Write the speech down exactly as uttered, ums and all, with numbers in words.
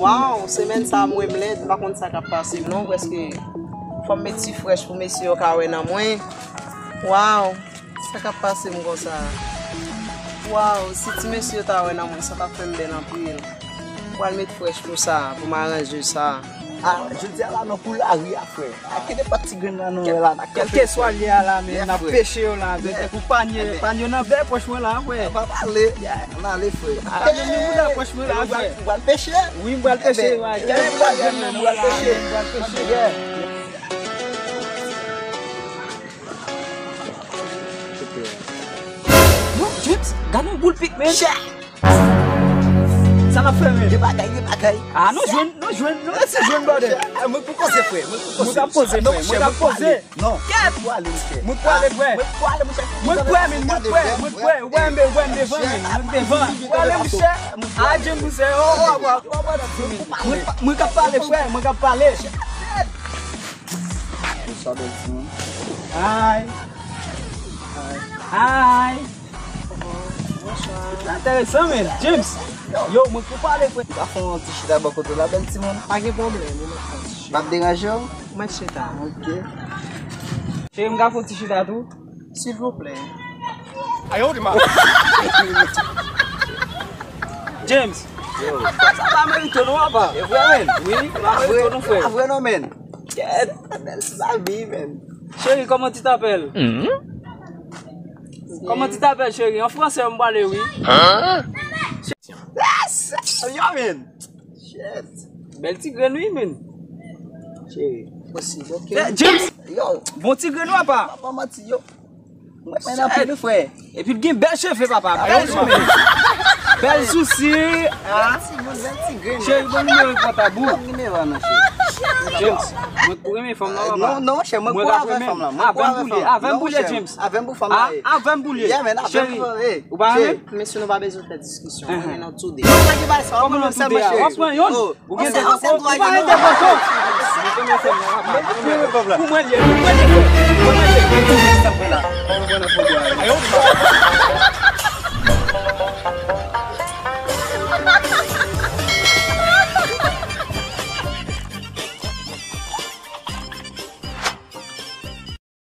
Waw, semèn sa a mwen m lèd, m pa konn sa k ap pase m non, prèske fò m met ti frèch pou mesye yo ka wè nan mwen. Waw, sa k ap pase m konsa? Waw, si ti mesye yo ta wè nan mwen, sa t ap fè m bèl anpil. M pral met frèch pou sa, pou m aranje sa. Ah, jodi a la nan kou lari a, frè. Ak ki nenpòt ti grenn la nou wè la, n ap kanpe. Kèlkeswa l ye a la, men n ap peche yo la, tankou panye, panye nan bè pòch mwen la, frè. Pa pale. Ann ale, frè. Panye nan bouda pòch mwen la, frè. Ou pral peche? Wi, m pral peche. Kèlkeswa grenn nan mwen la, m pral peche. Yo, James, gade yon boul pik, men. Sa n ap fè, men? Gen bagay, gen bagay. Ah, nou jwenn, nou jwenn, nou resi jwenn, brother. Mwen pou koze, frè. Mwen pou koze. Mwen ap poze, frè. Mwen ap poze. Non, mwen pou ale, monchè. Mwen pou ale, frè. Mwen pou ale, monchè. Mwen prè, men, mwen prè, mwen prè. Ou wè m, ou wè m devan, men. Mwen devan. Mwen pou ale, monchè. Ah, James, monchè. Oh, oh, oh, oh. Mwen, mwen k ap pale, frè. Mwen k ap pale. Bonswa, bèl timoun. Hi. Hi. Sa enteresan, men. James. Yo, mwen pou pale, frè. Ou ka fè yon ti chita bò kote w la, bèl timoun? Pa gen pwoblèm, ou mèt fè yon ti chita. M ap deranje w? Ou mèt chita. Ok. Cheri, m ka fè yon ti chita tou? Silvouplè. Ayo, di ma. James. Yo. Sa pa merite w non, papa. E vre, men. Wi, pa merite w non, frè. Pa vre non, men. Kèt. Bèl lavi, men. Chérie, comment tu t'appelles? Comment tu t'appelles, chérie? An fransè, m pale, wi. Yes! Yo, men. Shit. Bèl ti grenn, wi, men. Chérie. Posib, ok. Eh, James! Yo. Bon ti grenn, papa. Pa manti, yo. Mwen renmen anpil, wi, frè. Epi l gen bèl cheve, papa. Bèl cheve. Bèl sousi. Ah. Cheri, ban m nimewo pòtab ou. Ban m nimewo a, non, cheri. James, mwen pou renmen fanm nan, papa. Non, non, cheri, mwen pou avè fanm nan. Avè m pou l ye, avè m pou l ye, James. Avè m pou fanm nan. Avè m pou l ye. Cheri, ou pa renmen? Mesye, nou pa bezwen fè diskisyon. Mwen renmen nou toude. Kòman nou toude a? W ap pran youn. Ou gen de, ou pa gen de pòso. Pou mwen l ye, pou mwen l ye, pou mwen l ye.